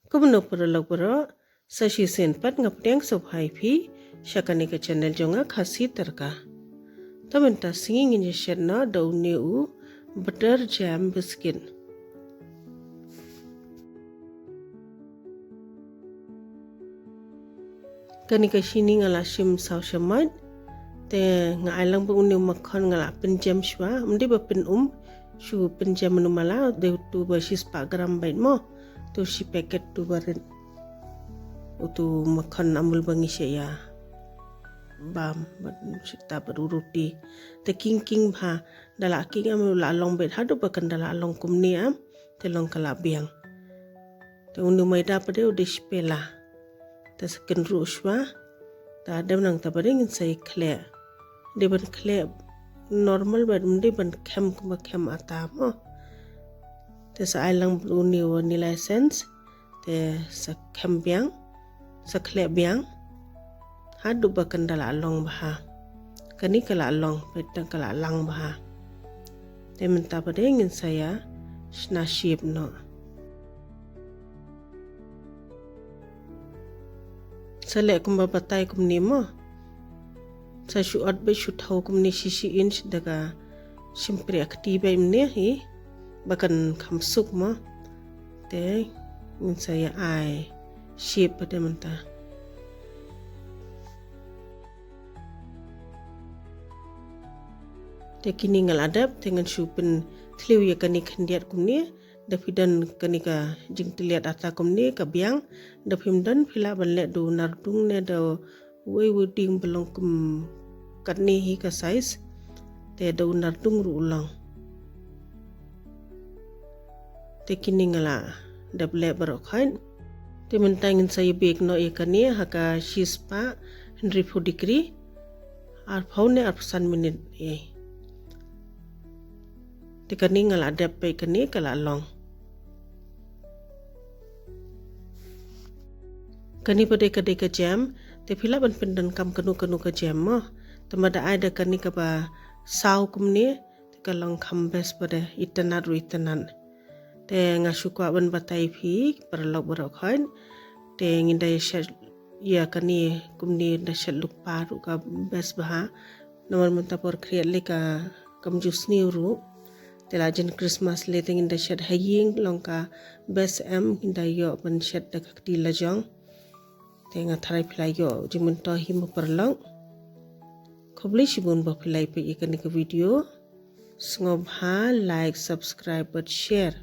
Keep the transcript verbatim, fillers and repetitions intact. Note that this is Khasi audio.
Kumno paralok baroh, sa shisien pat nga pdiang sngewbha ïa phi sha kane ka channel jong nga, Khasi Tadka. Te mynta sngi ngin ïa shet noh da une u butter jam biscuit. Kane ka shini nga la shim saw shamoit. Te nga ai lang ba une u makhon nga la pynjem shuwa, ym dei ba pyn-um, shu pynjem, une u mala dei utu ba shispah gram beit mo. Tu shi packet tu ba rit. Utu makhon Amul ba ngi shah ïa bam bad shi ta bad u ruti. Te king king bha, da la king am u la long beit, haduh ba kan da la long kumne am, te long ka la biang. Te une u maida pat de u dei shipela. Te sa kynruh shuwa. Te hadien nangta pat de ngin sa ïa khleh. Dei ban khleh normal bad ym dei ban khem kumba khem ata mo. Te sa ai lang une u vanilla essence. Te sa khem biang, sa khleh biang. Haduh ba kan da la long bha. Kane ka la long, peit tang ka la lang bha. Te mynta pat de ngin sa ïa shna shape noh. Sa leh kumba batai kumne mo. Sa shu ot beit, shu thaw kumne shi shi inch da ka shympriah kti beit kumne hi. Ba kan kham suk mo. Te ngin sa ïa ai shape pat de mynta. Te kine nga la dep, te ngan shu pynthliew ïa kane khyndiat kumne. Da phi don kane ka jingtylliat ata kumne ka biang. Da phim don phi lah ban leh da u nardung ne da uwei u dieng ba long kum katne hi ka size. Te da u nardung ruh u long. Te kine nga la dep leh baroh khoit. Te mynta ngin sa ïa bake noh ïa kane ha ka shispah hynriewphew degree arphew ne arphew san minit ïa. Te kane nga la dep beit, kane ka la long. Kane pat de ka dei ka jam, te phi lah ban pyndonkam kano kano ka jam mo. Te ma da ai da kane kaba saw kumne, te ka long kham best pat de, itynnad ruh itynnad. Te nga shu kwah ban batai phi paralok baroh khoit. Te ngin da ïa shet ïa kane kumne, da shet lypa ruh ka best bha. Namar mynta por khriat lei ka kam ju sniew ruh. Te la jan Christmas lei, te ngin da shet ha ïing long ka best em, ngin da ïoh ban shet da ka kti lajong. Te nga tharai phi la ïoh jingmyntoi hi mo paralok. Khublei shibun ba phi la peit ïa kane ka video. Sngewbha like, subscribe bad share.